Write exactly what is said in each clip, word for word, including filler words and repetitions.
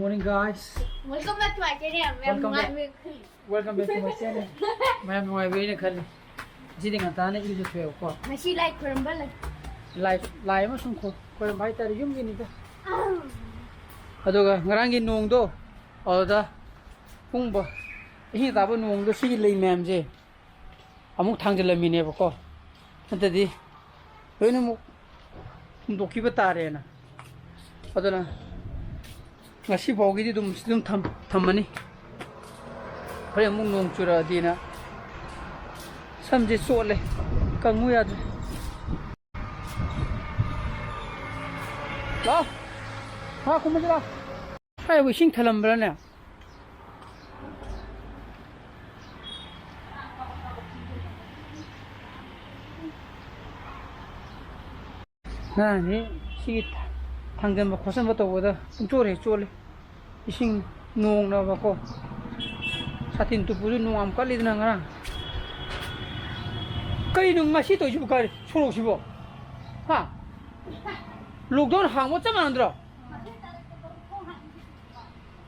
Morning, guys. Welcome back to my channel. ꯌꯥꯝ Welcome back. ꯅꯨꯡꯉꯥꯏꯕ Welcome back to my channel. ꯃꯌꯥꯝ ꯅꯨꯡꯉꯥꯏꯕ꯭ꯔꯥ ꯍꯥꯏꯅ ꯈꯜꯂꯤ꯫ ꯉꯁꯤꯗꯤ ꯉꯟꯇꯥꯅ ꯏꯔꯨꯖꯊꯣꯛꯑꯦꯕꯀꯣ꯫ ꯉꯁꯤ ꯂꯥꯏ ꯈꯨꯔꯨꯝꯕ ꯂꯩ꯫ ꯂꯥꯏ ꯂꯥꯏ ꯑꯃ ꯁꯨꯝ ꯈꯣ- ꯈꯣꯏꯔꯝꯕ ꯍꯥꯏꯇꯥꯔꯦ, ꯌꯨꯝꯒꯤꯅꯤꯗ꯫ ꯑꯗꯨꯒ ꯉꯔꯥꯡꯒꯤ ꯅꯣꯡꯗꯣ, ꯑꯗꯨꯗ ꯄꯨꯡꯕ ꯏꯁꯤꯡ ꯇꯥꯕ ꯅꯣꯡꯗꯣ, ꯁꯤꯒꯤ ꯂꯩ ꯃꯌꯥꯝꯁꯦ ꯑꯃꯨꯛ ꯊꯥꯡꯖꯜꯂꯝꯃꯤꯅꯦꯕꯀꯣ꯫ ꯅꯠꯇ꯭ꯔꯗꯤ ꯂꯣꯏꯅꯃꯛ ꯍꯨꯟꯗꯣꯛꯈꯤꯕ ꯇꯥꯔꯦꯅ꯫ ꯑꯗꯨꯅ ꯉꯁꯤ ꯐꯥꯎꯒꯤꯗꯤ ꯑꯗꯨꯝ ꯑꯗꯨꯝ ꯊꯝ- ꯊꯝꯃꯅꯤ꯫ ꯍꯣꯔꯦꯟ ꯑꯃꯨꯛ ꯅꯣꯡ ꯆꯨꯔꯛꯑꯗꯤꯅ꯫ ꯁꯝꯁꯦ ꯆꯣꯠꯂꯦ, ꯀꯪꯉꯨ ꯌꯥꯗ꯭ꯔꯦ꯫ ꯂꯥꯛꯑꯣ, ꯉꯥ ꯈꯨꯝꯃꯁꯤ ꯂꯥꯛꯑꯣ꯫ ꯍꯥꯏꯕꯨ ꯏꯁꯤꯡ ꯊꯜꯂꯝꯕ꯭ꯔꯥꯅꯦ? ꯉꯔꯥꯡꯗꯤ ꯁꯤꯒꯤ ꯊꯥꯡꯖꯟꯕ ꯈꯣꯠꯆꯟꯕ ꯇꯧꯕꯗ ꯄꯨꯡꯆꯣꯠ ꯍꯦꯛ ꯆꯣꯠꯂꯦ꯫ ꯏꯁꯤꯡ ꯅꯣꯡꯅꯕꯀꯣ꯫ ꯁꯥꯇꯤꯟ ꯇꯨꯞꯄꯁꯨ ꯅꯣꯡ ꯌꯥꯝ ꯀꯜꯂꯤꯗꯅ ꯉꯔꯥꯡ꯫ ꯀꯩꯅꯣ ꯉꯁꯤ ꯇꯧꯔꯤꯁꯤꯕꯨ ꯀꯔꯤ ꯁꯣꯔꯣꯛꯁꯤꯕꯣ? ꯍꯥ? ꯂꯣꯛꯗꯥꯎꯟ ꯍꯥꯡꯕ ꯆꯞ ꯃꯥꯟꯅꯗ꯭ꯔꯣ?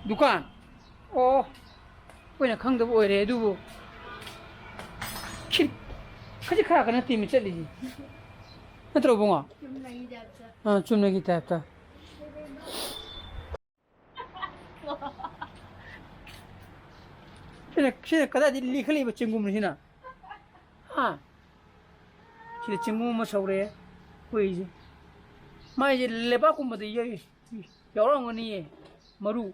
ꯗꯨꯀꯥꯟ? ꯑꯣ, ꯑꯩꯈꯣꯏꯅ ꯈꯪꯗꯕ ꯑꯣꯏꯔꯦ ꯑꯗꯨꯕꯨ꯫ ꯈꯤꯠ-, ꯈꯖꯤꯛ ꯈꯔ ꯅꯠꯇꯦꯃꯤ ꯆꯠꯂꯤꯁꯤ꯫ ꯅꯠꯇ꯭ꯔꯣ ꯏꯕꯨꯡꯉꯣ? ꯆꯨꯝꯅꯒꯤ ꯇꯥꯏꯞꯇ꯫ ꯑꯥ, ꯆꯨꯝꯅꯒꯤ ꯇꯥꯏꯞꯇ꯫ ꯁꯤꯅ ꯁꯤꯅ ꯀꯗꯥꯏꯗꯒꯤ ꯂꯤꯈꯠꯂꯤꯕ ꯆꯦꯡꯒꯨꯝꯅꯣ ꯁꯤꯅ? ꯍꯥ? ꯁꯤꯗ ꯆꯦꯡꯒꯨꯝ ꯑꯃ ꯁꯧꯔꯦ ꯑꯩꯈꯣꯏꯁꯦ꯫ ꯃꯥꯏꯁꯦ ꯂꯩꯕꯥꯛꯀꯨꯝꯕꯗ ꯌꯩ- ꯌꯥꯎꯔꯝꯒꯅꯤꯌꯦ, ꯃꯔꯨ꯫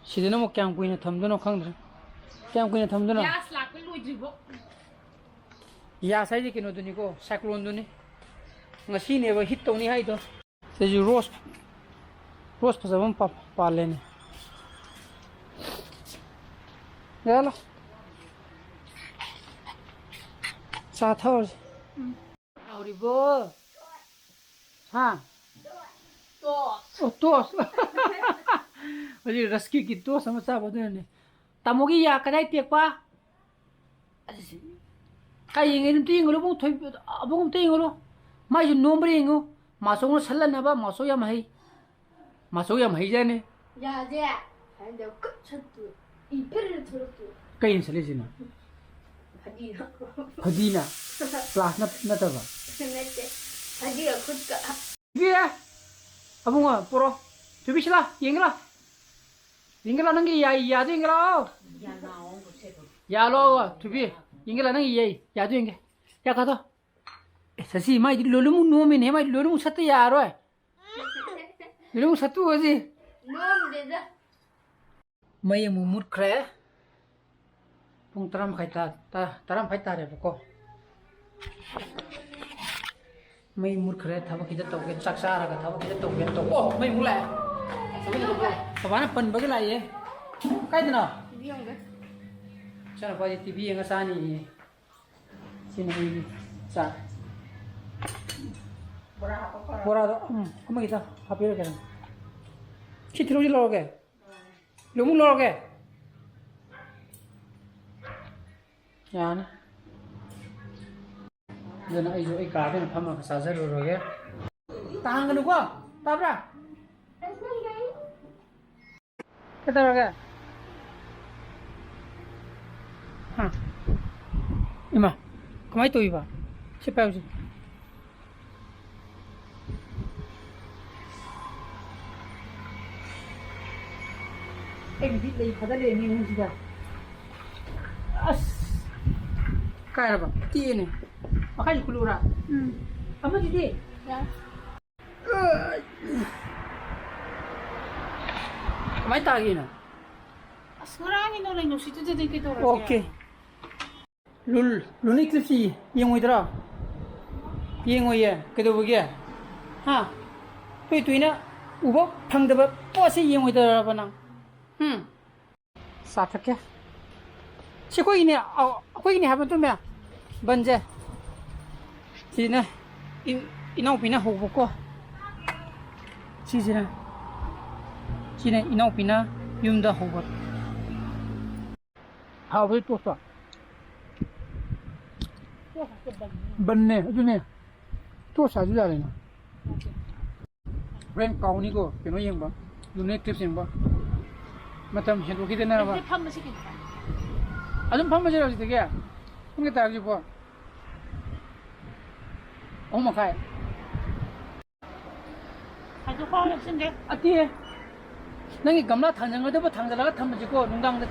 ꯁꯤꯗꯅ ꯑꯃꯨꯛ ꯀꯌꯥꯝ ꯀꯨꯏꯅ ꯊꯝꯗꯣꯏꯅꯣ ꯈꯪꯗ꯭ꯔꯦ꯫ ꯀꯌꯥꯝ ꯀꯨꯏꯅ ꯊꯝꯗꯣꯏꯅꯣ? ꯒ꯭ꯌꯥꯁ ꯂꯥꯛꯄ ꯂꯣꯏꯗ꯭ꯔꯤꯕꯣ꯫ ꯌꯥꯁ ꯍꯥꯏꯁꯦ ꯀꯩꯅꯣꯗꯨꯅꯤꯀꯣ, ꯁꯥꯏꯀ꯭ꯂꯣꯟꯗꯨꯅꯤ꯫ ꯉꯁꯤꯅꯦꯕ ꯍꯤꯠ ꯇꯧꯅꯤ ꯍꯥꯏꯗꯣ꯫ ꯁꯤꯁꯨ ꯔꯣꯁ, ꯔꯣꯁ ꯐꯖꯕ ꯑꯃ ꯄꯥ- ꯄꯥꯜꯂꯦꯅꯦ꯫ ꯌꯥꯂꯣ꯫ ꯆꯥ ꯊꯛꯑꯁꯤ꯫ ꯍꯥꯎꯔꯤꯕꯣ? ꯍꯥ? ꯑꯣ, ꯇꯣꯁ꯫ ꯍꯧꯖꯤꯛ ꯔꯁꯀꯤꯒꯤ ꯇꯣꯁ ꯑꯃ ꯆꯥꯕ ꯑꯗꯨꯅꯅꯦ꯫ ꯇꯥꯃꯣꯒꯤ ꯌꯥ ꯀꯗꯥꯏ ꯇꯦꯛꯄ? ꯑꯁ, ꯀꯥꯏ ꯌꯦꯡꯒꯦ? ꯑꯝꯇ ꯌꯦꯡꯉꯨꯂꯣ, ꯏꯕꯨꯡ ꯊꯣꯏ-, ꯑꯕꯨꯡ ꯑꯝꯇ ꯌꯦꯡꯉꯨꯂꯣ꯫ ꯃꯥꯏꯁꯨ ꯅꯣꯝꯕ꯭ꯔꯥ ꯌꯦꯡꯉꯨ꯫ ꯃꯥꯆꯧꯅ ꯁꯠꯂꯟꯅꯕ, ꯃꯥꯆꯧ ꯌꯥꯝ ꯍꯩ꯫ ꯃꯥꯆꯧ ꯌꯥꯝ ꯍꯩꯖꯥꯅꯤ꯫ ꯌꯥꯁꯦ ꯁꯨꯃꯥꯏꯅ ꯇꯧ, ꯈꯨꯠ ꯁꯠꯇꯨ, ꯏ ꯄꯤꯔ ꯊꯣꯛꯂꯛꯇꯨ꯫ ꯀꯩꯅ ꯁꯠꯂꯤꯁꯤꯅ? ꯐꯗꯤꯅ꯫ ꯐꯗꯤꯅ? ꯄ꯭ꯂꯥꯁ ꯅꯠ-, ꯅꯠꯇꯕ? ꯅꯠꯇꯦ꯫ ꯐꯗꯤꯒ ꯈꯨꯠꯀ꯫ ꯊꯣꯏꯕꯤ! ꯑꯕꯨꯡꯉꯣ, ꯄꯨꯔꯛꯑꯣ꯫ ꯊꯣꯏꯕꯤ, ꯁꯤꯂꯥ, ꯌꯦꯡꯒꯦ ꯂꯥ꯫ ꯌꯦꯡꯒꯦ ꯂꯥ, ꯅꯪꯒꯤ ꯌꯥ-, ꯌꯥꯗꯨ ꯌꯦꯡꯒꯦ ꯂꯥ꯫ ꯌꯥ ꯂꯥꯛꯑꯣ, ꯊꯣꯏꯕꯤ꯫ ꯌꯦꯡꯒꯦ ꯂꯥ, ꯅꯪꯒꯤ ꯌꯥ-, ꯌꯥꯗꯨ ꯌꯦꯡꯒꯦ꯫ ꯌꯥ ꯀꯥꯊꯣꯛ꯫ ꯑꯦ, ꯁꯁꯤ, ꯃꯥꯏꯗꯤ ꯂꯣꯏꯅꯃꯛ ꯅꯣꯝꯃꯤꯅꯦ, ꯃꯥꯏꯗꯤ ꯂꯣꯏꯅꯃꯛ ꯁꯠꯇ ꯌꯥꯔꯣꯏ꯫ ꯂꯣꯏꯅꯃꯛ ꯁꯠꯇꯣꯛꯑꯁꯤ꯫ ꯅꯣꯝꯗꯦꯗ꯫ ꯃꯩ ꯑꯃꯨꯛ ꯃꯨꯠꯈ꯭ꯔꯦ꯫ ꯄꯨꯡ ꯇꯔꯥ ꯃꯈꯥꯏ ꯇꯥ-, ꯇꯥ-, ꯇꯔꯥ ꯃꯈꯥꯏ ꯇꯥꯔꯦꯕꯀꯣ꯫ ꯃꯩ ꯃꯨꯠꯈ꯭ꯔꯦ, ꯊꯕꯛ ꯈꯤꯇ ꯇꯧꯒꯦ, ꯆꯥꯛ ꯆꯥꯔꯒ ꯊꯕꯛ ꯈꯤꯇ ꯇꯧꯒꯦ ꯇꯧ-, ꯑꯣ, ꯃꯩ ꯑꯃꯨꯛ ꯂꯥꯛꯑꯦ꯫ ꯕꯕꯥꯅ ꯄꯟꯕꯒꯤ ꯂꯥꯛꯏꯌꯦ꯫ ꯀꯥꯏꯗꯅꯣ? ꯇꯤꯚꯤ ꯌꯦꯡꯒꯦ꯫ ꯏꯆꯥꯅꯨꯄꯥꯁꯦ ꯇꯤꯚꯤ ꯌꯦꯡꯉ ꯆꯥꯅꯤꯌꯦ꯫ ꯁꯤꯅ ꯑꯩꯒꯤ ꯆꯥꯛ꯫ ꯕꯣꯔꯥꯗꯣ, ꯎꯝ, ꯑꯃꯒꯤꯗ ꯍꯥꯞꯄꯤꯔꯒꯦ꯫ ꯁꯤ ꯇꯤꯜꯍꯧꯁꯤ ꯂꯧꯔꯒꯦ꯫ ꯂꯧꯕꯨꯛ ꯂꯧꯔꯒꯦ꯫ ꯌꯥꯅꯤ꯫ ꯑꯗꯨꯅ ꯑꯩꯁꯨ ꯑꯩ ꯀꯥꯗ ꯑꯣꯏꯅ ꯐꯝꯃꯒ ꯆꯥꯖꯔꯨꯔꯒꯦ꯫ ꯇꯥꯍꯟꯒꯅꯨꯀꯣ, ꯇꯥꯕ꯭ꯔꯥ? ꯀꯩꯗꯧꯔꯒꯦ? ꯍꯥ? ꯏꯃꯥ, ꯀꯃꯥꯏ ꯇꯧꯔꯤꯕ? ꯁꯤ ꯄꯥꯏꯌꯨꯁꯦ꯫ ꯑꯩꯒꯤꯗꯤ ꯂꯩ ꯐꯖ ꯂꯩꯔꯝꯃꯤ ꯏꯃꯨꯡꯁꯤꯗ꯫ ꯑꯁ! ꯀꯥꯏꯔꯕ? ꯇꯦꯛꯑꯦꯅꯦ꯫ ꯃꯈꯥꯏꯁꯦ ꯈꯨꯜꯂꯨꯔꯥ? ꯎꯝ꯫ ꯑꯃꯗꯨꯗꯤ? ꯌꯥꯔꯦ꯫ ꯀꯃꯥꯏ ꯇꯥꯒꯦꯅ? ꯑꯁ, ꯉꯔꯥꯡꯒꯤ ꯅꯣꯡꯂꯩ ꯅꯨꯡꯁꯤꯠꯇꯨꯗꯗꯤ ꯀꯩꯗꯧꯔꯒꯦ? ꯑꯣꯀꯦ꯫ ꯂꯨꯜ-, ꯂꯨꯜ ꯏꯀ꯭ꯂꯤꯞꯁꯁꯤ ꯌꯦꯡꯉꯣꯏꯗ꯭ꯔꯥ? ꯌꯦꯡꯉꯣꯏꯌꯦ꯫ ꯀꯩꯗꯧꯕꯒꯤ? ꯍꯥ? ꯇꯣꯏ ꯇꯣꯏꯅ ꯎꯕ ꯐꯪꯗꯕ ꯄꯣꯠꯁꯤ ꯌꯦꯡꯉꯣꯏꯗ꯭ꯔꯕ ꯅꯪ? ꯍꯨꯝ? ꯆꯥ ꯊꯛꯀꯦ꯫ ꯁꯤ ꯑꯩꯈꯣꯏꯒꯤꯅꯦ, ꯑ-, ꯑꯩꯈꯣꯏꯒꯤꯅꯦ ꯍꯥꯏꯕ ꯅꯠꯇ꯭ꯔꯣ, ꯃꯌꯥꯝ? ꯕꯟꯁꯦ꯫ ꯁꯤꯅ ꯏꯟ-, ꯏꯅꯥꯎꯄꯤꯅ ꯍꯧꯕꯀꯣ꯫ ꯁꯤꯁꯤꯅ, ꯁꯤꯅ ꯏꯅꯥꯎꯄꯤꯅ ꯌꯨꯝꯗ ꯍꯧꯕ꯫ ꯍꯥꯎꯕꯩ ꯇꯣꯁꯇꯣ꯫ ꯕꯟꯅꯦ, ꯑꯗꯨꯅꯦ꯫ ꯇꯣꯁ ꯆꯥꯁꯨ ꯌꯥꯔꯦꯅ꯫ ꯍꯣꯔꯦꯟ ꯀꯥꯎꯅꯤꯀꯣ, ꯀꯩꯅꯣ ꯌꯦꯡꯕ, ꯂꯨꯅꯦ ꯀ꯭ꯂꯤꯞꯁ ꯌꯦꯡꯕ꯫ ꯃꯇꯝ ꯍꯦꯟꯗꯣꯛꯈꯤꯗꯅꯕ꯫ ꯑꯗꯨꯗꯤ ꯐꯝꯃꯁꯤ ꯀꯩꯅꯣ? ꯑꯗꯨꯝ ꯐꯝꯃꯁꯤꯔꯣ ꯍꯧꯖꯤꯛꯇꯒꯤ? ꯄꯨꯡ ꯀꯌꯥ ꯇꯥꯔꯒꯦ ꯍꯧꯖꯤꯛꯄꯣ? ꯑꯍꯨꯝ ꯃꯈꯥꯏ꯫ ꯍꯧꯖꯤꯛ ꯈ꯭ꯋꯥꯡ ꯅꯞꯁꯤꯟꯒꯦ꯫ ꯑꯇꯦ꯫ ꯅꯪꯒꯤ ꯒꯝꯂꯥ ꯊꯥꯡꯖꯟꯒꯗꯕ ꯊꯥꯡꯖꯜꯂꯒ ꯊꯝꯕꯁꯤꯀꯣ, ꯅꯨꯡꯗꯥꯡꯗ,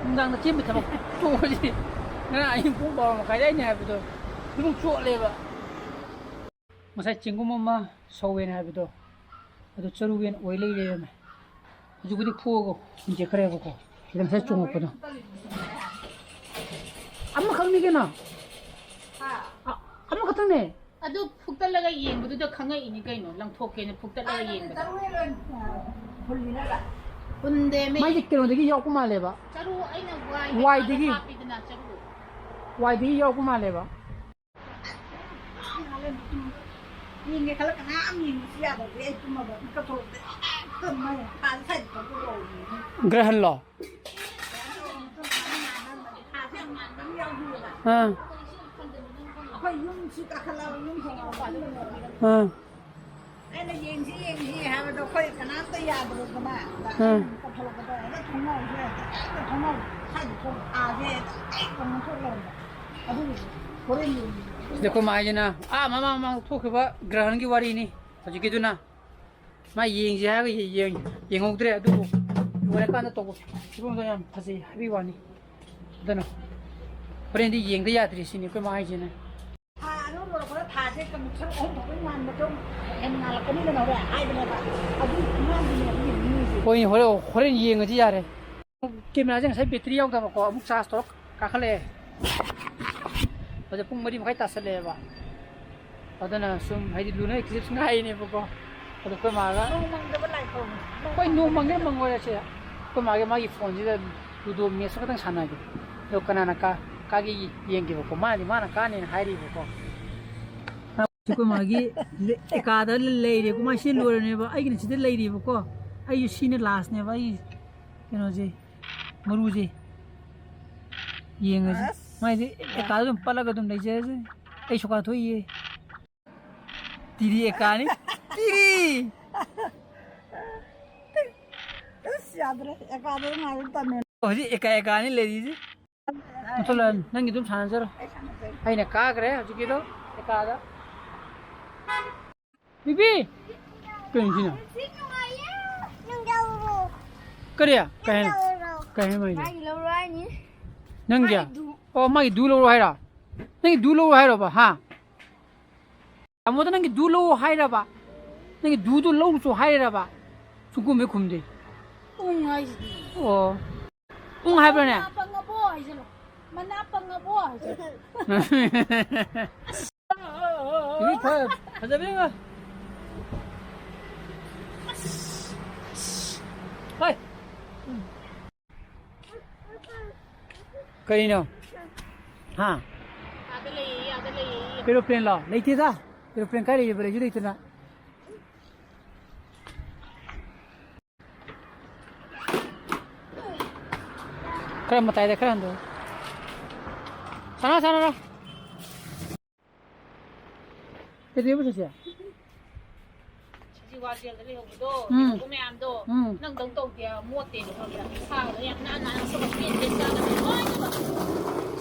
ꯅꯨꯡꯗꯥꯡꯗ ꯆꯦꯟꯕ ꯊꯕꯛ ꯇꯣꯛꯑꯁꯤ꯫ ꯉꯔꯥꯡ ꯑꯍꯤꯡ ꯄꯨꯡ ꯕꯥꯔꯣ ꯃꯈꯥꯏꯗ ꯑꯩꯅ ꯍꯥꯏꯕꯗꯣ ꯑꯗꯨꯝ ꯆꯣꯠꯂꯦꯕ꯫ ꯉꯁꯥꯏ ꯆꯦꯡꯒꯨꯝ ꯑꯃ ꯁꯧꯋꯦꯅ ꯍꯥꯏꯕꯗꯣ, ꯑꯗꯨ ꯆꯔꯨ ꯌꯦꯟ ꯑꯣꯏ ꯂꯩꯔꯦꯅ꯫ ꯍꯧꯖꯤꯛꯄꯨꯗꯤ ꯐꯨꯛꯑꯒ ꯍꯨꯟꯖꯦꯛꯈ꯭ꯔꯦꯕꯀꯣ꯫ ꯁꯤꯗ ꯉꯁꯥꯏ ꯆꯣꯡꯉꯛꯄꯗꯣ꯫ ꯑꯃꯈꯛꯅꯤ ꯀꯩꯅꯣ꯫ ꯍꯥ? ꯑ-, ꯑꯃꯈꯛꯇꯪꯅꯦ꯫ ꯑꯗꯨ ꯐꯨꯛꯇꯠꯂꯒ ꯌꯦꯡꯕꯗꯨꯗ ꯈꯪꯉꯛꯏꯅꯤ ꯀꯩꯅꯣ, ꯂꯪꯊꯣꯛꯀꯦꯅ ꯐꯨꯛꯇꯠꯂꯒ ꯌꯦꯡꯕꯗ꯫ ꯆꯔꯨ ꯌꯦꯟ ꯑꯣꯏꯅ ꯍꯨꯜꯂꯤꯔꯕ? ꯍꯨꯟꯗꯦꯃꯤ꯫ ꯃꯥꯏꯁꯦ ꯀꯩꯅꯣꯗꯒꯤ ꯌꯥꯎꯔꯛꯄ ꯃꯥꯜꯂꯦꯕ꯫ ꯆꯔꯨ ꯑꯩꯅ ꯋꯥꯏ ꯋꯥꯏꯗꯒꯤ꯫ ꯍꯥꯞꯄꯤꯗꯅ ꯆꯔꯨ꯫ ꯋꯥꯏꯗꯒꯤ ꯌꯥꯎꯔꯛꯄ ꯃꯥꯜꯂꯦꯕ꯫ ꯌꯦꯡꯒꯦ ꯈꯜꯂ ꯀꯅꯥꯝ ꯌꯦꯡꯕꯁꯨ ꯌꯥꯗꯕꯗꯤ ꯑꯩ ꯇꯨꯝꯃꯕ ꯃꯤꯀꯞ ꯊꯣꯛꯂꯛꯄꯗ ꯍꯦꯛꯇ ꯃꯩ ꯊꯥꯟ ꯁꯥꯏꯗ ꯇꯧꯕ ꯍꯧꯔꯤꯅꯤ꯫ ꯒ꯭ꯔꯍꯟꯂꯣ? ꯊꯥꯁꯦ ꯌꯥꯝ ꯉꯥꯟꯕ ꯑꯃ ꯌꯥꯎꯈꯤꯕ꯫ ꯑꯥ꯫ ꯑꯩꯈꯣꯏ ꯌꯨꯝꯁꯤ ꯀꯥꯈꯠꯂꯒ ꯌꯨꯝ ꯊꯪꯅꯕ ꯑꯥ꯫ ꯑꯩꯅ ꯌꯦꯡꯁꯤ, ꯌꯦꯡꯁꯤ ꯍꯥꯏꯕꯗꯣ ꯑꯩꯈꯣꯏ ꯀꯅꯥꯝꯇ ꯌꯥꯗ꯭ꯔꯦꯗꯅ꯫ ꯎꯝ꯫ ꯀꯧꯊꯣꯔꯛꯄꯗ ꯍꯦꯛꯇ ꯊꯣꯡꯅꯥꯎꯁꯦ ꯍꯦꯛꯇ ꯊꯣꯡꯅꯥꯎ ꯁ꯭ꯋꯥꯏꯗ ꯊꯣꯛ-, ꯊꯥꯁꯦ ꯍꯦꯛꯇ ꯍꯦꯛ ꯀꯩꯅꯣ ꯊꯣꯛ ꯂꯩꯔꯝꯕ꯫ ꯑꯗꯨꯒꯤꯁꯨ ꯍꯣꯔꯦꯟ ꯌꯦꯡꯁꯤ꯫ ꯁꯤꯗ ꯑꯩꯈꯣꯏ ꯃꯥ ꯍꯥꯏꯁꯤꯅ ꯑꯥ ꯃꯃꯥꯡ ꯃꯃꯥꯡ ꯊꯣꯛꯈꯤꯕ ꯒ꯭ꯔꯍꯟꯒꯤ ꯋꯥꯔꯤꯅꯤ ꯍꯧꯖꯤꯛꯀꯤꯗꯨꯅ꯫ ꯃꯥ ꯌꯦꯡꯁꯤ ꯍꯥꯏꯔꯒ ꯌꯦ-, ꯌꯦꯡ-, ꯌꯦꯡꯍꯧꯗ꯭ꯔꯦ, ꯑꯗꯨꯕꯨ ꯂꯣꯏꯔꯀꯥꯟꯗ ꯇꯧꯕ ꯐꯤꯕꯝꯗꯣ ꯌꯥꯝ ꯐꯖꯩ ꯍꯥꯏꯕꯒꯤ ꯋꯥꯅꯤ꯫ ꯑꯗꯨꯅ ꯍꯣꯔꯦꯟꯗꯤ ꯌꯦꯡꯗ ꯌꯥꯗ꯭ꯔꯤ ꯁꯤꯅꯤ ꯑꯩꯈꯣꯏ ꯃꯥ ꯍꯥꯏꯁꯤꯅ꯫ ꯊꯥ ꯑꯗꯨ ꯂꯣꯏꯔꯛꯄꯗ ꯊꯥꯁꯦ ꯀꯃꯤꯠ ꯁꯔꯨꯛ ꯑꯍꯨꯝ ꯐꯥꯎꯕ ꯉꯥꯟꯕꯗꯣ ꯍꯦꯟꯅ ꯉꯥꯜꯂꯛꯀꯅꯤꯗꯅ ꯍꯣꯔꯦꯟ ꯍꯥꯏꯕꯅꯦꯕ꯫ ꯑꯗꯨ ꯉꯥꯟꯗꯨꯅꯦ ꯑꯗꯨꯒꯤ ꯃꯤꯁꯦ꯫ ꯍꯣꯏꯅꯦ, ꯍꯣꯔꯦꯟ, ꯍꯣꯔꯦꯟ ꯌꯦꯡꯉꯁꯤ ꯌꯥꯔꯦ꯫ ꯀꯦꯃꯦꯔꯥꯁꯦ ꯉꯁꯥꯏ ꯕꯦꯇ꯭ꯔꯤ ꯌꯥꯎꯗꯕꯀꯣ, ꯑꯃꯨꯛ ꯆꯥꯔꯖ ꯇꯧꯔ ꯀꯥꯈꯠꯂꯛꯑꯦ꯫ ꯍꯧꯖꯤꯛ ꯄꯨꯡ ꯃꯔꯤ ꯃꯈꯥꯏ ꯇꯥꯁꯜꯂꯛꯑꯦꯕ꯫ ꯑꯗꯨꯅ ꯁꯨꯝ ꯍꯥꯏꯗꯤ ꯂꯨꯅ ꯏꯀ꯭ꯂꯤꯞꯁ ꯉꯥꯏꯔꯤꯅꯦꯕꯀꯣ꯫ ꯑꯗꯣ ꯑꯩꯈꯣꯏ ꯃꯥꯒ ꯅꯣꯡ ꯃꯪꯗꯕ ꯂꯥꯏ ꯈꯨꯔꯨꯝꯃꯨ꯫ ꯍꯣꯏ, ꯅꯣꯡ ꯃꯪꯒꯦꯔꯥ ꯃꯪꯉꯣꯏꯔꯁꯦ꯫ ꯑꯩꯈꯣꯏ ꯃꯥꯒꯤ, ꯃꯥꯒꯤ ꯐꯣꯟꯁꯤꯗ ꯂꯨꯗꯣ ꯃꯦꯠꯆ ꯈꯛꯇꯪ ꯁꯥꯟꯅꯒꯦ꯫ ꯑꯗꯣ ꯀꯅꯥꯅ ꯀꯥ-, ꯀꯥꯒꯦ ꯌꯦꯡꯒꯦꯕꯀꯣ꯫ ꯃꯥꯅꯗꯤ ꯃꯥꯅ ꯀꯥꯅꯦꯅ ꯍꯥꯏꯔꯤꯕꯀꯣ꯫ ꯑꯩꯈꯣꯏ ꯃꯥꯒꯤ ꯑꯦꯀꯥꯗ ꯂꯩꯔꯦꯀꯣ꯫ ꯃꯥ ꯁꯤ ꯂꯣꯏꯔꯅꯦꯕ꯫ ꯑꯩꯒꯤꯅ ꯁꯤꯗ ꯂꯩꯔꯤꯕꯀꯣ꯫ ꯑꯩꯒꯤ ꯁꯤꯅ ꯂꯥꯁꯅꯦꯕ꯫ ꯑꯩ ꯀꯩꯅꯣꯁꯦ, ꯃꯔꯨꯁꯦ ꯌꯦꯡꯉꯁꯤ꯫ ꯑꯁ꯫ ꯃꯥꯏꯗꯤ ꯑꯦꯀꯥꯗ ꯑꯗꯨꯝ ꯄꯠꯂꯒ ꯑꯗꯨꯝ ꯂꯩꯖꯔꯁꯅꯤ꯫ ꯑꯩ ꯁꯣꯀꯥ ꯊꯣꯛꯏꯌꯦ꯫ ꯇꯤꯔꯤ ꯑꯦꯀꯥꯅꯤ꯫ ꯇꯤꯔꯤ! ꯑꯁ, ꯌꯥꯗ꯭ꯔꯦ꯫ ꯑꯦꯀꯥꯗꯣ ꯉꯥꯏꯕ ꯇꯝꯃꯦ꯫ ꯍꯧꯖꯤꯛ ꯑꯦꯀꯥ ꯑꯦꯀꯥꯅꯤ ꯂꯩꯔꯤꯁꯦ꯫ ꯃꯨꯊꯠꯂꯣ, ꯅꯪꯒꯤ ꯑꯗꯨꯝ ꯁꯥꯟꯅꯖꯔꯣ꯫ ꯑꯩ ꯁꯥꯟꯅꯖꯒꯦ꯫ ꯑꯩꯅ ꯀꯥꯈ꯭ꯔꯦ ꯍꯧꯖꯤꯛꯀꯤꯗꯣ ꯑꯦꯀꯥꯗ꯫ ꯕꯤꯕꯤ! ꯀꯩꯅꯣ ꯁꯤꯅ? ꯁꯤ ꯅꯨꯡꯉꯥꯏꯌꯦ꯫ ꯅꯪ ꯂꯧꯔꯣ꯫ ꯀꯔꯤ? ꯀꯩ ꯍꯥꯏꯅꯣ? ꯅꯪ ꯂꯧꯔꯣ꯫ ꯀꯩ ꯍꯥꯏꯅꯣ ꯍꯥꯏꯁꯦ? ꯃꯥꯒꯤ ꯂꯧꯔꯣ ꯍꯥꯏꯅꯤ꯫ ꯅꯪꯒꯤ? ꯃꯥꯒꯤ ꯗꯨ꯫ ꯑꯣ, ꯃꯥꯒꯤ ꯗꯨ ꯂꯧꯔꯣ ꯍꯥꯏꯔꯣ? ꯅꯪꯒꯤ ꯗꯨ ꯂꯧꯔꯣ ꯍꯥꯏꯔꯣꯕ, ꯍꯥ? ꯇꯥꯃꯣꯗ ꯅꯪꯒꯤ ꯗꯨ ꯂꯧꯔꯣ ꯍꯥꯏꯔꯕ? ꯅꯪꯒꯤ ꯗꯨꯗꯨ ꯂꯧꯔꯨꯆꯣ ꯍꯥꯏꯔꯕ? ꯁꯨꯡꯈꯨꯝ ꯍꯦꯛ ꯈꯨꯝꯗꯦ꯫ ꯎꯪ ꯍꯥꯏꯁꯤꯗꯤ꯫ ꯑꯣ꯫ ꯎꯪ ꯍꯥꯏꯕ꯭ꯔꯅꯦ? ꯃꯅꯥ ꯄꯪꯉꯕꯣ ꯍꯥꯏꯁꯤꯜꯂꯣ꯫ ꯃꯅꯥ ꯄꯪꯉꯕꯣ ꯍꯥꯏꯁꯤꯜꯂꯣ꯫ ꯏ ꯐ-, ꯐꯖꯕ ꯌꯦꯡꯉꯣ꯫ ꯍꯣꯏ꯫ ꯀꯔꯤꯅꯣ? ꯍꯥ? ꯑꯥꯗ ꯂꯩꯌꯦ, ꯑꯥꯗ ꯂꯩꯌꯦ꯫ ꯑꯦꯔꯣꯄ꯭ꯂꯦꯟꯂꯣ? ꯂꯩꯇꯦꯗ꯫ ꯑꯦꯔꯣꯄ꯭ꯂꯦꯟ ꯀꯥꯏ ꯂꯩꯕ? ꯂꯩꯁꯨ ꯂꯩꯇꯅ꯫ ꯈꯔ ꯃꯇꯥꯏꯗ ꯈꯔ ꯍꯟꯗꯣꯛꯑꯣ꯫ ꯁꯥꯟꯅ, ꯁꯥꯟꯅꯔꯣ꯫ ꯀꯩꯗꯧꯕ ꯁꯤꯁꯦ? ꯁꯤꯖꯤ ꯋꯥ ꯖꯦꯜꯗ ꯂꯩꯍꯧꯕꯗꯣ, ꯎꯝ꯫ ꯂꯩꯍꯧꯕ ꯃꯌꯥꯝꯗꯣ, ꯎꯝ꯫ ꯅꯪꯗꯧ ꯇꯧꯗꯦ ꯍꯥꯏꯕ, ꯃꯣꯠꯇꯦꯅ ꯈꯪꯕ꯭ꯔꯥ? ꯁꯥꯕꯗ ꯌꯥꯝ ꯅꯥꯟ ꯅꯥꯟꯅ ꯁꯣꯛꯑ ꯄꯦꯟ ꯄꯦꯟ ꯆꯥꯗꯕꯅꯦ ꯂꯣꯏꯅꯃꯛ꯫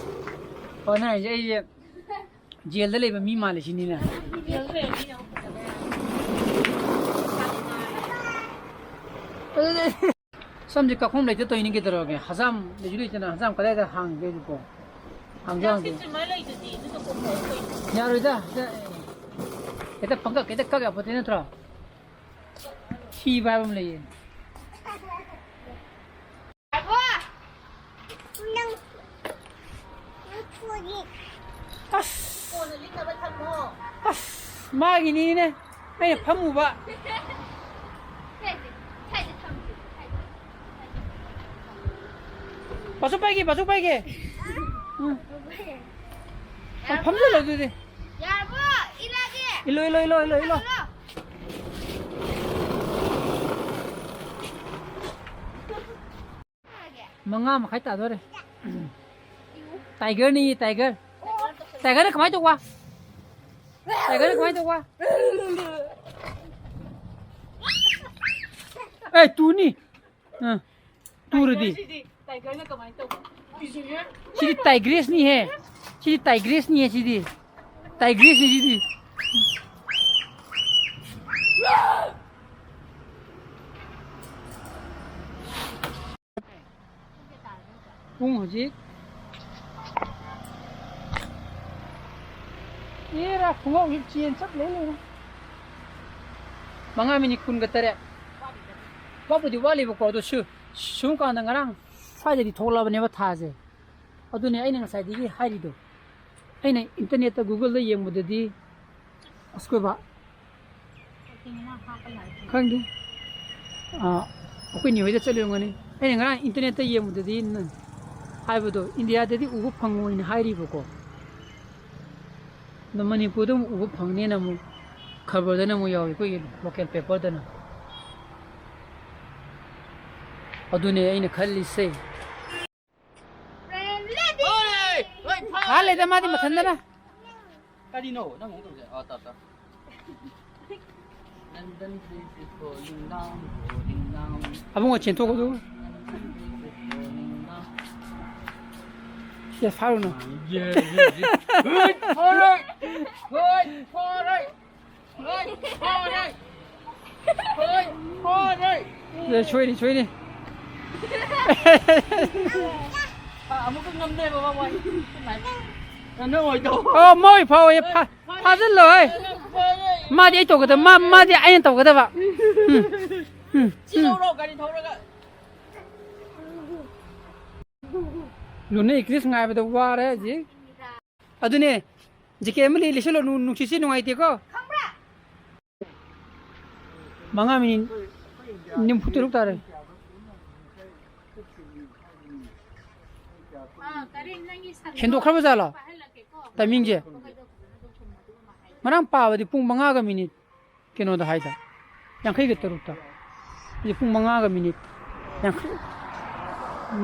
ꯑꯣ, ꯅꯪ ꯍꯥꯏꯁꯦ ꯑꯩꯁꯦ ꯖꯦꯜꯗ ꯂꯩꯕ ꯃꯤ ꯃꯥꯜꯂꯦ ꯁꯤꯅꯤꯅꯦ꯫ ꯖꯦꯜꯗ ꯂꯩꯕ ꯃꯤꯅ ꯑꯃꯨꯛ ꯐꯖꯕ ꯌꯥꯝ ꯁꯥꯗꯤ ꯅꯥꯜꯂꯦ꯫ ꯑꯗꯨꯗꯤ ꯁꯝꯁꯦ ꯀꯛꯐꯝ ꯂꯩꯇ ꯇꯧꯔꯤꯅꯤ ꯀꯩꯗꯧꯔꯒꯦ? ꯍꯖꯥꯝ ꯂꯩꯁꯨ ꯂꯩꯇꯅ ꯍꯖꯥꯝ ꯀꯗꯥꯏꯗ ꯍꯥꯡꯒꯦ ꯍꯧꯖꯤꯛꯄꯣ? ꯍꯥꯡꯁꯨ ꯍꯥꯡꯗꯦ꯫ ꯄ꯭ꯂꯥꯁꯇꯤꯛ ꯇ꯭ꯔꯤꯝꯃꯔ ꯂꯩꯗꯨꯗꯤ, ꯑꯗꯨꯗꯣ ꯀꯣꯛꯊꯣꯛꯑꯣ ꯀꯩꯅꯣ꯫ ꯌꯥꯔꯣꯏꯗ, ꯍꯦꯛꯇ, ꯍꯦꯛꯇ ꯄꯪꯀꯛ ꯍꯦꯛꯇ ꯀꯛ ꯌꯥꯄꯣꯠꯇꯦ ꯅꯠꯇ꯭ꯔꯣ? ꯊꯤꯕ ꯍꯥꯏꯕ ꯑꯃ ꯂꯩꯌꯦ꯫ ꯉꯥꯏꯈꯣ! ꯅꯪ, ꯅꯪ ꯐꯣꯟꯁꯦ꯫ ꯑꯁ! ꯀꯣꯟꯅ ꯂꯤꯠꯅꯕ ꯊꯝꯃꯣ꯫ ꯑꯁ! ꯃꯥꯒꯤꯅꯤꯅꯦ꯫ ꯑꯩꯅ ꯐꯝꯃꯨꯕ꯫ ꯁ꯭ꯋꯥꯏꯗ, ꯁ꯭ꯋꯥꯏꯗ ꯊꯝꯁꯦ, ꯁ꯭ꯋꯥꯏꯗ꯫ ꯕꯥꯁꯨ ꯄꯥꯏꯒꯦ, ꯕꯥꯁꯨ ꯄꯥꯏꯒꯦ꯫ ꯎꯝ꯫ ꯐꯝꯖꯜꯂꯣ ꯑꯗꯨꯗꯤ꯫ ꯌꯥꯔꯕꯣ? ꯏꯜꯂꯛꯑꯒꯦ꯫ ꯏꯜꯂꯣ, ꯏꯜꯂꯣ, ꯏꯜꯂꯣ, ꯏꯜꯂꯣ, ꯏꯜꯂꯣ꯫ ꯏꯜꯂꯣ꯫ ꯃꯉꯥ ꯃꯈꯥꯏ ꯇꯥꯗꯣꯔꯦ꯫ ꯇꯥꯏꯒꯔꯅꯤ, ꯇꯥꯏꯒꯔ꯫ ꯇꯥꯏꯒꯔꯅ ꯀꯃꯥꯏꯅ ꯇꯧꯕ? ꯇꯥꯏꯒꯔꯅ ꯀꯃꯥꯏꯅ ꯇꯧꯕ? ꯑꯦ, ꯇꯨꯅꯤ꯫ ꯑ, ꯇꯨꯔꯗꯤ꯫ ꯁꯤꯗꯤ ꯇꯥꯏꯒꯔꯅ ꯀꯃꯥꯏꯅ ꯇꯧꯕ? ꯁꯤꯗꯤ ꯇꯥꯏꯒ꯭ꯔꯦꯁꯅꯤꯍꯦ꯫ ꯁꯤꯗꯤ ꯇꯥꯏꯒ꯭ꯔꯦꯁꯅꯤꯍꯦ, ꯁꯤꯗꯤ꯫ ꯇꯥꯏꯒ꯭ꯔꯦꯁꯅꯤ ꯁꯤꯗꯤ꯫ ꯄꯨꯡ ꯍꯧꯖꯤꯛ ꯑꯦꯔꯥ, ꯈꯣꯡꯒ꯭ꯔꯥꯎꯁꯤ ꯆꯦꯟ ꯆꯞ ꯂꯩ ꯂꯩꯔꯦ꯫ ꯃꯉꯥ ꯃꯤꯅꯤꯠ ꯀꯨꯟꯒ ꯇꯔꯦꯠ꯫ ꯋꯥꯠꯄꯨꯗꯤ ꯋꯥꯠꯂꯤꯕꯀꯣ, ꯑꯗꯨ ꯁꯨ-, ꯁꯨꯝ ꯀꯥꯟꯗ ꯉꯔꯥꯡ ꯁ꯭ꯋꯥꯏꯗꯗꯤ ꯊꯣꯛꯂꯛꯑꯕꯅꯦꯕ ꯊꯥꯁꯦ꯫ ꯑꯗꯨꯅꯦ ꯑꯩꯅ ꯉꯁꯥꯏꯗꯒꯤ ꯍꯥꯏꯔꯤꯗꯣ꯫ ꯑꯩꯅ ꯏꯟꯇꯔꯅꯦꯠꯇ, ꯒꯨꯒꯜꯗ ꯌꯦꯡꯕꯗꯗꯤ, ꯑꯁ, ꯀꯣꯏꯕ꯫ ꯈꯪꯗꯦ꯫ ꯑꯥ, ꯑꯩꯈꯣꯏ ꯅꯦ ꯍꯣꯏꯗ ꯆꯠꯂꯨ ꯑꯣꯏꯔꯝꯒꯅꯤ꯫ ꯑꯩꯅ ꯉꯔꯥꯡ ꯏꯟꯇꯔꯅꯦꯠꯇ ꯌꯦꯡꯕꯗꯗꯤ ꯅ-, ꯍꯥꯏꯕꯗꯣ ꯏꯟꯗꯤꯌꯥꯗꯗꯤ ꯎꯕ ꯐꯪꯉꯣꯏꯅ ꯍꯥꯏꯔꯤꯕꯀꯣ꯫ ꯑꯗꯣ ꯃꯅꯤꯄꯨꯔꯗ ꯑꯃꯨꯛ ꯎꯕ ꯐꯪꯅꯦꯅ ꯑꯃꯨꯛ ꯈꯕꯔꯗꯅ ꯑꯃꯨꯛ ꯌꯥꯎꯏ, ꯑꯩꯈꯣꯏꯒꯤ ꯂꯣꯀꯦꯜ ꯄꯦꯄꯔꯗꯅ꯫ ꯑꯗꯨꯅꯦ ꯑꯩꯅ ꯈꯜꯂꯤꯁꯦ꯫ ꯍꯣꯏ! ꯍꯣꯏ, ꯐꯥ! ꯍꯥ ꯂꯩꯗ ꯃꯥꯗꯤ ꯃꯊꯟꯗꯅ꯫ ꯀꯔꯤꯅꯣ ꯅꯪ ꯑꯃꯨꯛ ꯇꯧꯁꯦ? ꯑꯥ, ꯇꯥ, ꯇꯥ꯫ London Bridge is falling down, falling down. Abungo ꯆꯦꯟꯊꯣꯛꯀꯗꯧ꯫ London Bridge is falling down. ꯁꯦ, ꯐꯥꯔꯨꯅꯨ꯫ ꯌꯦ, ꯌꯦ, ꯌꯦ꯫ ꯍꯣꯏ, ꯐꯥꯔꯦ! ꯍꯣꯏ, ꯐꯥꯔꯦ! ꯍꯣꯏ, ꯐꯥꯔꯦ! ꯍꯣꯏ, ꯐꯥꯔꯦ! ꯑꯦ, ꯁꯣꯏꯔꯤ, ꯁꯣꯏꯔꯤ꯫ ꯑꯥ, ꯑꯃꯨꯛꯀ ꯉꯝꯗꯦ, ꯕꯕꯥ, ꯋꯥꯏ꯫ ꯉꯝꯗꯧ ꯑꯣꯏꯗꯧ꯫ ꯑꯣ, ꯃꯣꯏ ꯐꯥꯎꯋꯦ, ꯐꯥ-, ꯐꯥꯖꯤꯜꯂꯣ, ꯍꯦ꯫ ꯐꯥꯔꯦ! ꯃꯥꯗꯤ ꯑꯩ ꯇꯧꯒꯗꯕ, ꯃꯥ-, ꯃꯥꯗꯤ ꯑꯩꯅ ꯇꯧꯒꯗꯕ꯫ ꯎꯝ, ꯎꯝ, ꯁꯤ ꯎꯝ꯫ ꯂꯧꯔꯣ, ꯒꯥꯔꯤ ꯊꯧꯔꯒ꯫ ꯂꯨꯅ ꯏꯀ꯭ꯂꯤꯁ ꯉꯥꯏꯕꯗ ꯋꯥꯔꯦ ꯍꯧꯖꯤꯛ꯫ ꯑꯗꯨꯅꯦ, ꯖꯦꯀꯦꯠ ꯑꯃ ꯂꯤ-, ꯂꯤꯠꯁꯜꯂꯣ, ꯅꯨ-, ꯅꯨꯡꯁꯤꯠꯁꯤ ꯅꯨꯡꯉꯥꯏꯇꯦꯀꯣ꯫ ꯃꯉꯥ ꯃꯤꯅꯤꯠ ꯅꯤꯐꯨ ꯇꯔꯨꯛ ꯇꯥꯔꯦ꯫ ꯍꯦꯟꯗꯣꯛꯈ꯭ꯔꯕ ꯖꯥꯠꯂꯣ ꯇꯥꯏꯃꯤꯡꯁꯦ? ꯉꯔꯥꯡ ꯄꯥꯕꯗꯤ ꯄꯨꯡ ꯃꯉꯥꯒ ꯃꯤꯅꯤꯠ ꯀꯩꯅꯣꯗ ꯍꯥꯏꯗ, ꯌꯥꯡꯈꯩꯒ ꯇꯔꯨꯛꯇ꯫ ꯍꯧꯖꯤꯛ ꯄꯨꯡ ꯃꯉꯥꯒ ꯃꯤꯅꯤꯠ ꯌꯥꯡꯈꯩ,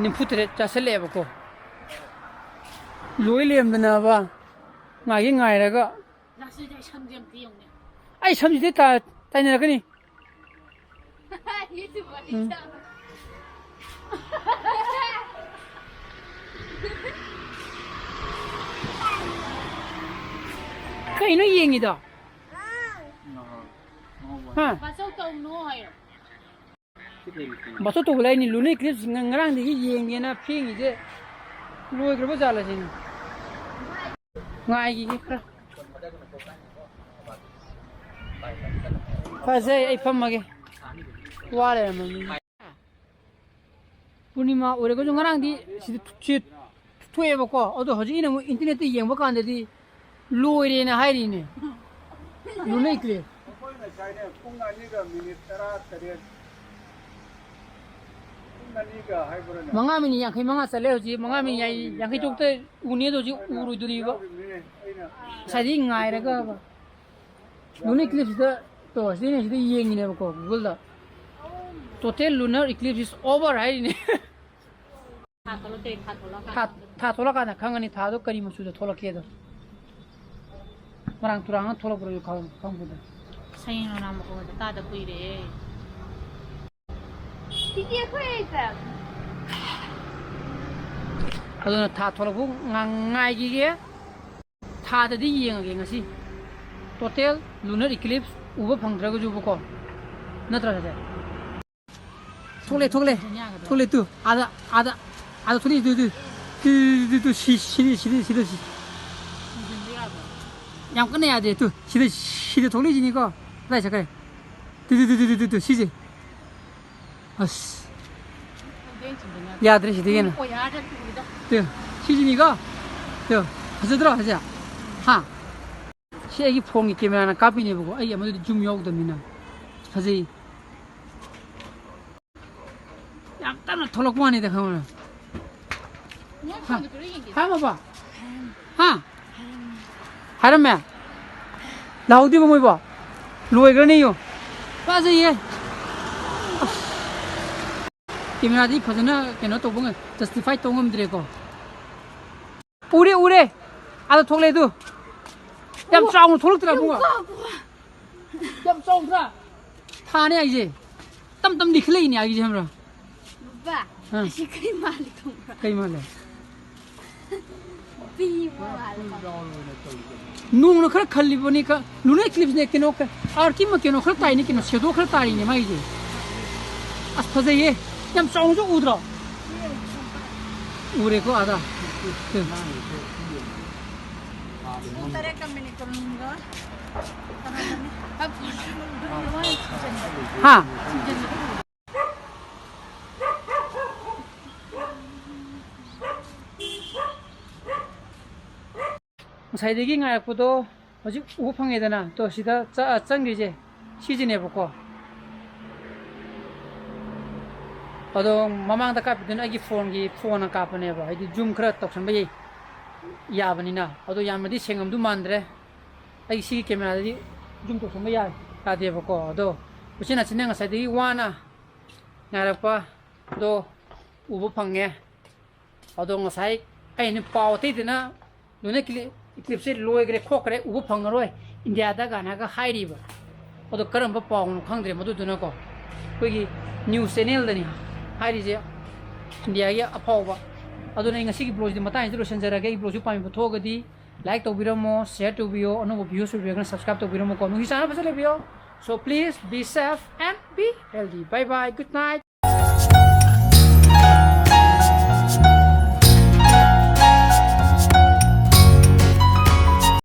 ꯅꯤꯐꯨ ꯇꯔꯦꯠ ꯆꯥꯁꯤꯜꯂꯛꯑꯦꯕꯀꯣ꯫ ꯂꯣꯏ ꯂꯩꯔꯝꯗꯅꯕ ꯉꯥꯏꯒꯦ ꯉꯥꯏꯔꯒ ꯂꯥꯁꯇ ꯑꯩ ꯁꯝꯁꯦ ꯑꯝꯇ ꯌꯦꯡꯉꯨꯅꯦ꯫ ꯑꯩ ꯁꯝꯁꯤꯗꯤ ꯇꯥ-, ꯇꯥꯏꯅꯔꯛꯀꯅꯤ꯫ ꯎꯝ꯫ ꯀꯩꯅꯣ ꯌꯦꯡꯉꯤꯗꯣ? ꯍꯥ? ꯕꯥꯆꯧ ꯇꯧꯅꯣ ꯍꯥꯏꯌꯣ꯫ ꯕꯥꯆꯧ ꯇꯧꯕ ꯂꯥꯏꯅꯤ, lunar eclipse ꯉ-, ꯉꯔꯥꯡꯗꯒꯤ ꯌꯦꯡꯒꯦꯅ ꯐꯦꯡꯉꯤꯁꯦ ꯂꯣꯏꯈ꯭ꯔꯕ ꯖꯥꯠꯂ ꯁꯤꯅꯤ꯫ ꯉꯥꯏꯈꯤꯒꯦ ꯈꯔ꯫ ꯐꯖꯩ, ꯑꯩ ꯐꯝꯃꯒꯦ꯫ ꯋꯥ ꯂꯩꯔꯝꯃꯕꯅꯤ꯫ ꯄꯨꯔꯅꯤꯃꯥ ꯑꯣꯏꯔꯒꯁꯨ ꯉꯔꯥꯡꯗꯤ ꯁꯤꯗ ꯊꯨ-, ꯁꯤ ꯊꯣꯛꯑꯦꯕꯀꯣ꯫ ꯑꯗꯣ ꯍꯧꯖꯤꯛ ꯑꯩꯅ ꯑꯃꯨꯛ internet ꯇ ꯌꯦꯡꯕ ꯀꯥꯟꯗꯗꯤ ꯂꯣꯏꯔꯦꯅ ꯍꯥꯏꯔꯤꯅꯦ꯫ Lunar eclipse꯫ ꯑꯩꯈꯣꯏ ꯉꯁꯥꯏꯅꯦ ꯄꯨꯡ ꯑꯅꯤꯒ ꯃꯤꯅꯤꯠ ꯇꯔꯥꯇꯔꯦꯠ, ꯄꯨꯡ ꯑꯅꯤꯒ ꯍꯥꯏꯕ꯭ꯔꯅꯦ? ꯃꯉꯥ ꯃꯤꯅꯤꯠ ꯌꯥꯡꯈꯩ ꯃꯉꯥ ꯆꯠꯂꯦ ꯍꯧꯖꯤꯛ꯫ ꯃꯉꯥ ꯃꯤꯅꯤꯠ ꯌꯥꯡꯈꯩ ꯇꯔꯨꯛꯇ ꯎꯅꯤ, ꯑꯗꯣ ꯍꯧꯖꯤꯛ ꯎꯔꯣꯏꯗꯣꯔꯤꯕ꯫ ꯌꯥꯎꯔꯤꯕꯅꯤꯅꯦ ꯑꯩꯅ꯫ ꯉꯁꯥꯏꯗꯒꯤ ꯉꯥꯏꯔꯒ lunar eclipse ꯁꯤꯗ, ꯇꯣ, ꯁꯤꯗꯩꯅꯦ, ꯁꯤꯗ ꯌꯦꯡꯉꯤꯅꯦꯕꯀꯣ Google the. Total lunar eclipse is over ꯍꯥꯏꯔꯤꯅꯦ꯫ ꯊꯥ ꯊꯣꯛꯂꯛꯇꯦ, ꯊꯥ ꯊꯣꯛꯂꯛꯀꯥꯟꯗ꯫ ꯊꯥ, ꯊꯥ ꯊꯣꯛꯂꯛꯀꯥꯟꯗ ꯈꯪꯒꯅꯤ ꯊꯥꯗꯣ ꯀꯔꯤ ꯃꯆꯨꯗ ꯊꯣꯛꯂꯛꯀꯦꯗꯣ꯫ ꯃꯔꯥꯡ ꯇꯨꯔꯥꯡꯅ ꯊꯣꯛꯂꯛꯄ꯭ꯔꯁꯨ ꯈꯪ-, ꯈꯪꯕꯗꯣ꯫ ꯁꯌꯦꯡ ꯅꯨꯡꯅꯥꯡ ꯃꯈꯣꯟꯒꯗꯣ ꯇꯥꯗ ꯀꯨꯏꯔꯦ꯫ ꯁꯤꯗꯤ ꯑꯩꯈꯣꯏ ꯑꯦꯛꯖꯥꯝ꯫ ꯑꯗꯨꯅ ꯊꯥ ꯊꯣꯛꯂꯛꯄ ꯉꯥ-, ꯉꯥꯏꯈꯤꯒꯦ꯫ ꯊꯥꯗꯗꯤ ꯌꯦꯡꯉꯒꯦ ꯉꯁꯤ꯫ Total lunar eclipse ꯎꯕ ꯐꯪꯗ꯭ꯔꯒꯁꯨꯕꯀꯣ꯫ ꯅꯠꯇ꯭ꯔ ꯁꯦ? ꯊꯣꯛꯂꯦ, ꯊꯣꯛꯂꯦ꯫ ꯊꯣꯛꯂꯦ, ꯇꯨ꯫ ꯑꯥꯗ, ꯑꯥꯗ, ꯑꯥꯗ ꯊꯣꯛꯂꯛꯏ, two, two. Two, two, two, two, ꯁꯤ, ꯁꯤꯗꯤ, ꯁꯤꯗꯤ, ꯁꯤꯗ, ꯁꯤ꯫ ꯌꯥꯝ ꯀꯟꯅ ꯌꯥꯗꯦ, ꯇꯨ꯫ ꯁꯤꯗ, ꯁꯤꯗ ꯊꯣꯛꯂꯛꯏꯁꯤꯅꯤꯀꯣ꯫ ꯀꯗꯥꯏ ꯆꯠꯈ꯭ꯔꯦ? Two, two, two, two, two, two, ꯁꯤꯁꯦ꯫ ꯑꯁ꯫ ꯌꯥꯗ꯭ꯔꯦ, ꯁꯤꯗꯒꯤ ꯍꯦꯟꯅ꯫ ꯇꯨ, ꯁꯤꯁꯤꯅꯤꯀꯣ꯫ ꯇꯨ, ꯐꯖꯗ꯭ꯔꯣ, ꯐꯖ? ꯍꯥ? ꯁꯤ ꯑꯩꯒꯤ ꯐꯣꯟꯒꯤ ꯀꯦꯃꯦꯔꯥꯅ ꯀꯥꯞꯄꯤꯅꯦꯕꯀꯣ, ꯑꯩꯒꯤ ꯑꯃꯗꯨꯗꯤ zoom ꯌꯥꯎꯗꯕꯅꯤꯅ꯫ ꯐꯖꯩ꯫ ꯌꯥꯝ ꯀꯟꯅ ꯊꯣꯛꯂꯛꯄ ꯋꯥꯅꯤꯗ, ꯈꯪꯕ꯭ꯔꯥ? ꯍꯥ? ꯍꯥ, ꯕꯕꯥ? ꯍꯥ? ꯍꯥꯏꯔꯝꯃꯦ? ꯂꯥꯍꯧꯗꯦꯕ ꯃꯣꯏꯕꯣ? ꯂꯣꯏꯒ꯭ꯔꯅꯤꯌꯣ꯫ ꯐꯖꯩꯌꯦ꯫ ꯑꯁ꯫ ꯀꯦꯃꯦꯔꯥꯗꯤ ꯐꯖꯅ ꯀꯩꯅꯣ ꯇꯧꯕ ꯉ-, justify ꯇꯧ ꯉꯝꯗ꯭ꯔꯦꯀꯣ꯫ ꯎꯔꯦ, ꯎꯔꯦ꯫ ꯑꯥꯗ ꯊꯣꯛꯂꯛꯑꯦ ꯑꯗꯨ꯫ ꯌꯥꯝ ꯆꯥꯎꯅ ꯊꯣꯛꯂꯛꯇ꯭ꯔꯥ, ꯏꯕꯨꯡꯉꯣ? ꯌꯥꯝ ꯆꯥꯎꯗ꯭ꯔꯥ? ꯊꯥꯅꯦ ꯍꯥꯏꯁꯦ꯫ ꯇꯝ ꯇꯝ ꯂꯤꯈꯠꯂꯛꯏꯅꯦ ꯍꯥꯏꯁꯦ, ꯈꯪꯕ꯭ꯔꯥ? ꯕꯕꯥ, ꯑꯥ꯫ ꯑꯁꯤ ꯀꯩ ꯃꯥꯜꯂꯤ ꯈꯪꯕ꯭ꯔꯥ? ꯀꯩ ꯃꯥꯜꯂꯦ? ꯄꯤ ꯃꯥꯜꯂꯦ꯫ ꯅꯣꯡꯅ ꯈꯔ ꯈꯜꯂꯤꯕꯅꯤ, ꯈ-, lunar eclipse ꯅꯦ, ꯀꯩꯅꯣ, ꯈ-, earth ꯀꯤ ꯃ-, ꯀꯩꯅꯣ ꯈꯔ ꯇꯥꯏꯅꯤ, ꯀꯩꯅꯣ, shadow ꯈꯔ ꯇꯥꯔꯤꯅꯦ ꯃꯥꯒꯤꯁꯦ꯫ ꯑꯁ, ꯐꯖꯩꯌꯦ꯫ ꯌꯥꯝ ꯆꯥꯎꯅꯁꯨ ꯎꯗ꯭ꯔꯣ? ꯎꯔꯦꯀꯣ, ꯑꯥꯗ꯫ ꯄꯨꯡ ꯇꯔꯦꯠ ꯀ ꯃꯤꯅꯤꯠ ꯀꯨꯟꯒ ꯍꯥ? ꯉꯁꯥꯏꯗꯒꯤ ꯉꯥꯏꯔꯛꯄꯗꯣ ꯍꯧꯖꯤꯛ ꯎꯕ ꯐꯪꯉꯦꯗꯅ꯫ ꯇꯣ, ꯁꯤꯗ ꯆ-, ꯆꯪꯈ꯭ꯔꯤꯁꯦ ꯁꯤꯁꯤꯅꯦꯕꯀꯣ꯫ ꯑꯗꯣ ꯃꯃꯥꯡꯗ ꯀꯥꯞꯄꯤꯗꯨꯅ ꯑꯩꯒꯤ ꯐꯣꯟꯒꯤ, ꯐꯣꯟꯅ ꯀꯥꯞꯄꯅꯦꯕ, ꯍꯥꯏꯗꯤ zoom ꯈꯔ ꯇꯧꯁꯟꯕ ꯌꯥꯏ, ꯌꯥꯕꯅꯤꯅ꯫ ꯑꯗꯣ ꯌꯥꯝꯅꯗꯤ ꯁꯦꯡꯉꯝꯗꯧ ꯃꯥꯟꯗ꯭ꯔꯦ꯫ ꯑꯩ ꯁꯤꯒꯤ camera ꯗꯗꯤ zoom ꯇꯧꯁꯟꯕ ꯌꯥ-, ꯌꯥꯗꯦꯕꯀꯣ꯫ ꯑꯗꯣ ꯎꯆꯤꯟ ꯅꯥꯆꯤꯟꯅ ꯉꯁꯥꯏꯗꯒꯤ ꯋꯥꯅ ꯉꯥꯏꯔꯛꯄꯗꯣ ꯎꯕ ꯐꯪꯉꯦ꯫ ꯑꯗꯣ ꯉꯁꯥꯏ ꯑꯩꯅ ꯄꯥꯎ ꯑꯇꯩꯗꯅ lunar eclipse ꯁꯦ ꯂꯣꯏꯈ꯭ꯔꯦ ꯈꯣꯠꯈ꯭ꯔꯦ ꯎꯕ ꯐꯪꯉꯔꯣꯏ ꯏꯟꯗꯤꯌꯥꯗ ꯀꯥꯏꯅꯒ ꯍꯥꯏꯔꯤꯕ꯫ ꯑꯗꯣ ꯀꯔꯝꯕ ꯄꯥꯎꯅꯣ ꯈꯪꯗ꯭ꯔꯦ ꯃꯗꯨꯗꯨꯅꯀꯣ꯫ ꯑꯩꯈꯣꯏꯒꯤ news channel ꯗꯅꯤ ꯍꯥꯏꯔꯤꯁꯦ, ꯏꯟꯗꯤꯌꯥꯒꯤ ꯑꯐꯥꯎꯕ꯫ ꯑꯗꯨꯅ ꯑꯩ ꯉꯁꯤꯒꯤ vlog ꯁꯤꯗꯤ ꯃꯇꯥꯡꯁꯤꯗ ꯂꯣꯏꯁꯤꯟꯖꯔꯒꯦ꯫ ꯑꯩ vlog ꯁꯤ ꯄꯥꯝꯕꯤꯕ ꯊꯣꯛꯑꯒꯗꯤ like ꯇꯧꯕꯤꯔꯝꯃꯣ, share ꯇꯧꯕꯤꯌꯣ, ꯑꯅꯧꯕ views ꯑꯣꯏꯕꯤꯔꯒꯅ subscribe ꯇꯧꯕꯤꯔꯝꯃꯣꯀꯣ꯫ ꯅꯨꯡꯁꯤ ꯆꯥꯟꯅ ꯐꯖꯅ ꯂꯩꯕꯤꯌꯣ꯫ So please be safe and be healthy. Bye bye, good night.